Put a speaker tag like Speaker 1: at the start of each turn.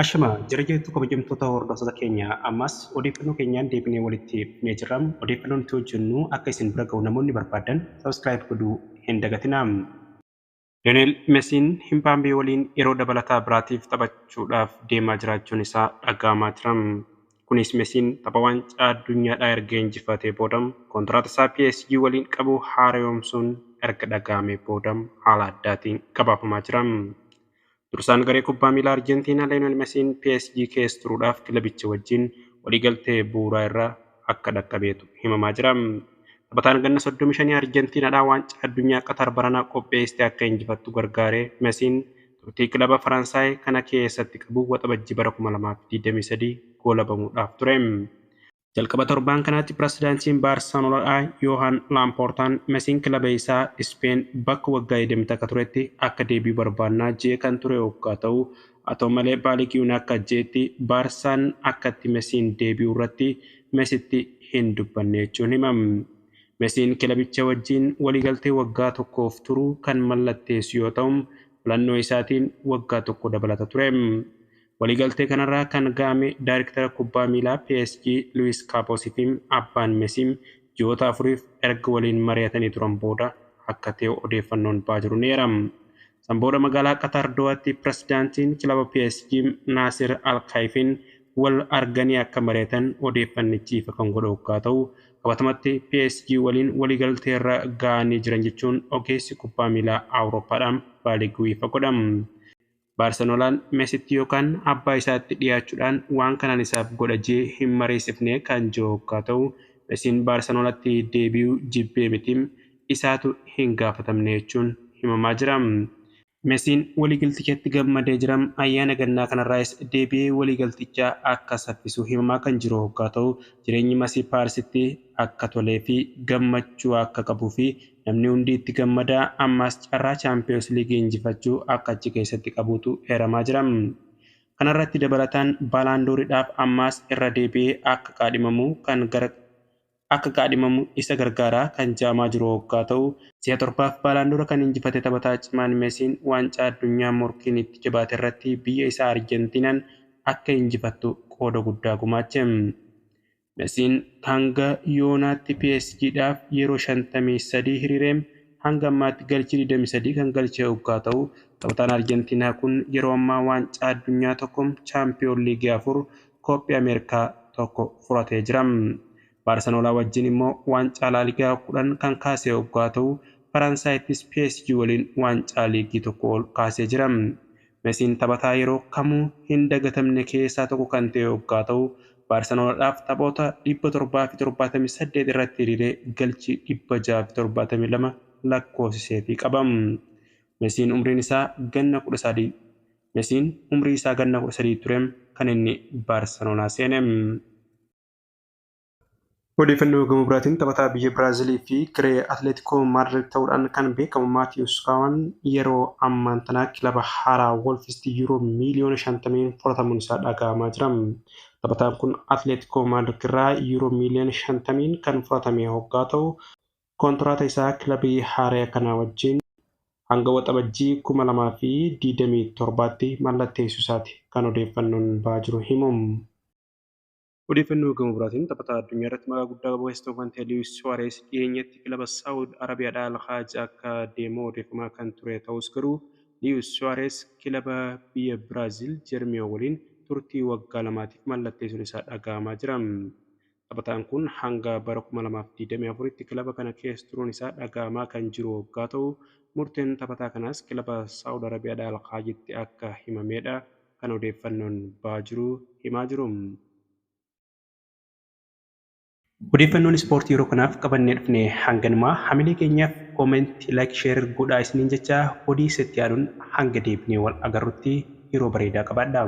Speaker 1: Ashama jira jirtu kabajamtoota hordoftoota keenya, ammas odeeffannoo keenyaan deebinee walitti dhufnee jirra. Odeeffannoo nuti hojjennu akka isin bira ga'u namoonni barbaadan subscribe godhuu hin dagatinaa. Lionel Messiin Mbappé waliin yeroo dabalataa biraatiif taphachuudhaaf deemaa jiraachuun isaa dhaga'amaa jira. Kunis Messiin tapha waancaa addunyaadhaa erga injifatee booda kontiraata isaa PSG waliin qabu haaromsuun erga dhaga'amee booda haala addaatiin gabaafamaa jira. Dursaan garee kubbaa miilaa Arjentiinaa Lionel Messiin PSG keessa turuudhaaf kilabicha wajjin waliigaltee bu'uuraa irra akka dhaqqabeetu himamaa jira. Taphataan ganna 35 Arjentiinaadhaa waancaa addunyaa Qatar baranaa qopheessite akka injifattu gargaaree Messiin turtii kilaba Faransaay kana keessatti qabu Waxabajjii bara 2023 goolabamuudhaaf ture. Jalqaba torbaan kanaatti pirezidaantiin Baarseloonaa Yoohaan Laampoortaan Messiin kilaba isaa Ispeen bakka waggaa 20 akka turetti akka deebi'u barbaannaa jee kan ture hoggaa ta'u, haa ta'u malee Baaligiyoon akka jeetti Baarsaan akkatti Messiin deebi'u irratti Messitti hin dubbanne jechuun himam. Messiin kilabicha wajjin waliigaltee waggaa tokkoof turu kan mallatteessu yoo ta'u, filannoo isaatiin waggaa tokko dabalata ture. Waliigaltee kanarraa kan ga'ame daayirektara kubbaa miilaa PSG Luis Campos fi abbaan Messi ji'oota 4f erga waliin mari'atanii turan booda akka ta'e odeeffannoon ba'aa jiru ni eerama. San booda magaalaa Qatar Dohaatti pirezidaantiin kilaba PSG Naasir Al-Khelaifiin wal arganii akka mari'atan odeeffannichi ifa kan godhu hoggaa ta'u, qabatamatti PSG waliin waliigaltee irra ga'anii jiran jechuun ogeessi kubbaa miilaa Awurooppaadhaan Baaliguu ifa godhama. Baarseloonaan Messitti yookaan abbaa isaatti dhiyaachuudhaan waan kanaan isaaf godha jee hin mariisifne kan jiru hoggaa ta'u, Messiin Baarseloonatti deebi'uu jibbee miti, isaatu hin gaafatamne jechuun himamaa jira. Messiin waliigaltichatti gammadee jira. Ayyaana gannaa kanarraas deebi'ee waliigalticha akka saffisu himamaa kan jiru hoggaa ta'u, jireenyi Messi Paarisitti akka tolee fi gammachuu akka qabuu fi namni hundi itti gammadaa, ammas carraa Chaampiyoons Liigii injifachuu akka achi keessatti qabutu eeramaa jira. Kanarratti dabalataan Baalaandooriidhaaf ammas irra deebi'ee akka qaadhimamu kan gara akka qaadhimamu isa gargaaraa kan jaamaa jiru hoggaa ta'u, si'a torbaaf Baalaandoora kan injifate taphataa cimaan Messiin waancaa addunyaa morkiin itti jabaate irratti biyya isaa Arjentiinaan akka injifattu qooda guddaa gumaache. Messiin hanga yoonaatti PSGdhaaf yeroo 53 hiriiree hanga ammaatti galchii 23 kan galche hoggaa ta'u, taphataan Arjentiinaa kun yeroo ammaa waancaa addunyaa tokko, Chaampiyoon Liigii 4, Kooppii Ameerikaa tokko fudhatee jira. Baarseloonaa wajjin immoo waancaa Laaligaa 10 kan kaase hoggaa ta'u, Faransaayittis PSG waliin waancaa liigii tokko ol kaasee jira. Messiin taphataa yeroo kamuu hin dagatamne keessaa tokko kan ta'e hoggaa ta'u, Baarselonaadhaaf taphoota 778 irratti hiriiree galchii 672 lakkoofsiseefii qaba. Messiin umriin isaa ganna 13 Messiin umrii isaa ganna 13 ture kan inni Baarseloonaa seene. Odeeffannoo gama biraatiin taphataa biyya Biraazilii fi garee Atleetikoo Maadrid ta'uudhaan kan beekamu Maatiyus Kaawan yeroo ammaan tanaa kilaba haaraa Wolfisti yuuroo miiliyoona 50 fudhatamuun isaa dhaga'amaa jira. Taphataan kun Atleetikoo Maadrid irraa yuuroo miiliyoona 50 kan fudhatame hoggaa ta'u, kontiraata isaa kilabii haaraa kana wajjin hanga Waxabajjii 2027tti mallatteessuu isaati kan odeeffannoon ba'aa jiru himu. Odeeffannoo gama biraatiin taphataa addunyaa irratti maqaa guddaa qabu keessaa tokko kan ta'e Luis Suwaarez dhiyeenyatti kilaba Saawud Arabiyaadhaa Al-Khaaj akka deemu odeeffamaa kan ture ta'us, garuu Luis Suwaarez kilaba biyya Biraazil Jermiyoo waliin turtii waggaa 2tiif mallatteessuun isaa dhaga'amaa jira. Taphataan kun hanga bara 2024tti kilaba kana keessa turuun isaa dhaga'amaa kan jiru hoggaa ta'u, murteen taphataa kanaas kilaba Saawud Arabiyaadhaa Al-Khaajitti akka himamedha kan odeeffannoon ba'aa jiru himaa jiru. Odeeffannoon ispoortii yeroo kanaaf qabannee dhufne hanganumaa. Hamilee keenyaaf comment, like, share godhaa isiniin jecha, odii itti aanuun hanga deebinee wal agarrutti yeroo bareedaa qabaadhaa.